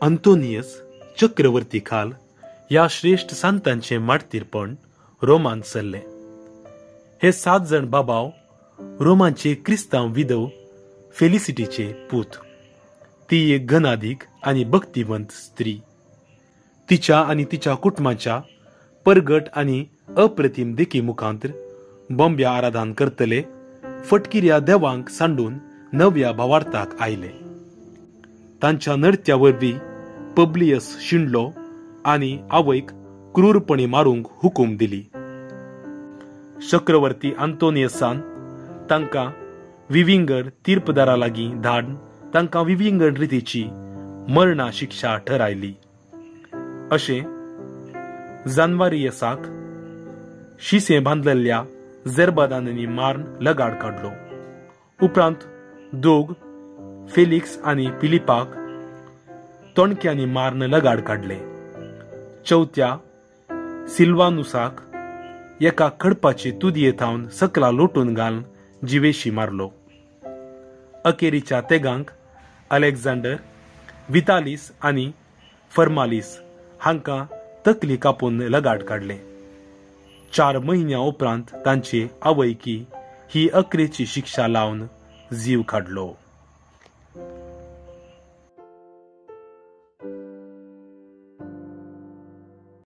अंतोनियस चक्रवर्ती खाल ह्या श्रेश्ठ सांतांचें मार्तीरपण रोमान चल्लें. हे 7 जण बाबाव रोमांचे क्रिस्तांव विधव फेलिसिटीचे पूत. ती एक गणादीक आनी भक्तिवंत स्त्री. तिच्या आनी तिच्या कुटुंबाच्या परगट आनी अप्रतिम देखी मुखांतर बॉम्ब्या आराधन करतले फटकिऱ्या देवांक सांडून नव्या भावार्थाक आयले. तांच्या नर्त्या वरवीं पब्लियस शिणलो आनी आवयक क्रूरपणी मारूंक हुकूम दिली. चक्रवर्ती अंतोनियसान तांकां विविंगड तीर्पदारा लागीं धाड तांकां विविंगड रितीची मरणा शिक्षा ठरायली. अशें जानवारियसाक शिसें बांदलेल्या जेरबादांनी मारून लगाड काडलो. उपरांत दोग फेलिक्स आनी फिलिपाक तोणक्यांनी मारून लगाड काडले. चवथ्या सिल्वानुसाक एका खडपाचे तुदये थावन सकला लोटून घालून जिवेशी मारलो. अखेरीच्या तेगांक अलेक्झांडर, वितालीस आनी फर्मालीस हांकां तकली कापून लगाड काडले. 4 म्हयन्या उपरांत तांचे आवयकी ही अकरेची शिक्षा लावन जीव काडलो.